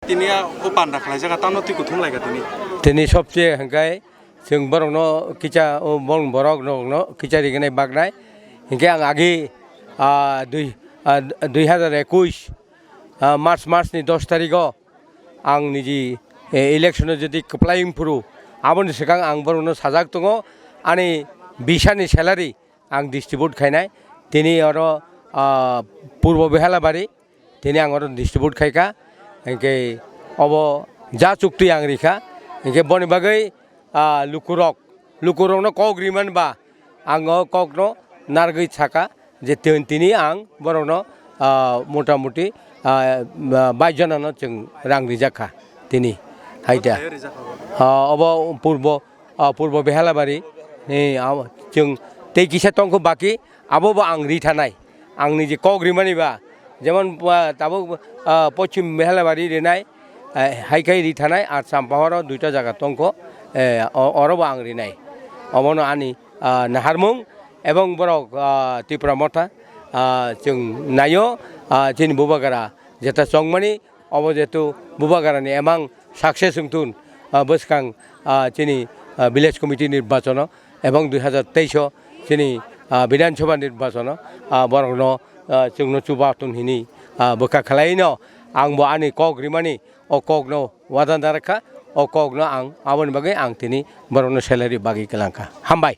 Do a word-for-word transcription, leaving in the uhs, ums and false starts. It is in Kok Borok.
Tini ya o panda khlaijak, tamo twi kuthum lai kha tini. Tini sobse hwnkhe chwng borokno kicha, o bong borok rokno kicha rignai baknai. Hwnkhe ang agi, ah, dui, ah, dui hazar ekush, ah, March, March ni dos tarigo ang niji, eh, election o jodi kwplai wng phuru, aboni swkang ang borokno sajak tongo, ani bisani salary ang distribute khainai. Tini oro, ah, Purbo Behalabari, tini ang oro distribute khaikha. Hwnkhe obo ja chukti ang rikha. Hwnkhe boni bagwi, ah, lukurok, lukurokno kok rimani ba ang o kokno narwgwi sakha je tin-, tini ang borokno, ah, motamuti, ah, bais jonano chwng rang rijak kha tini. Haida. Obo Purbo, ah, Purbo Behalabari, eh, abo chwng tei kisa tongkho baki, abobo ang rithanai. Ang niji kok rimani ba, jemon, ah, tabuk, ah, Pochim Behalabari rinai, eh, hai khe rithanai, ar Champahoro duita jaga tongkho, eh, o-, orobo ang rinai. Omono ani, ah, naharmung, ebong borok, ah, Tipra Motha, ah, chwng naio, ah, chini Bubagra jeta chongmani, obo jetu Bubagrani emang success wngthun, ah, bwskang, ah, chini, ah, village committee nirbachano ebong dui hazar teis o chini, ah, Bidhan Sabha nirbachano, ah, borokno, ah, chwngno chuba tun hini, ah, bwkha khwlaino, angbo ani kok rimani o kokno wadanda rwkha, o kokno ang aboni bagwi ang tini borokno salary bagwi kwlangkha. Hambai.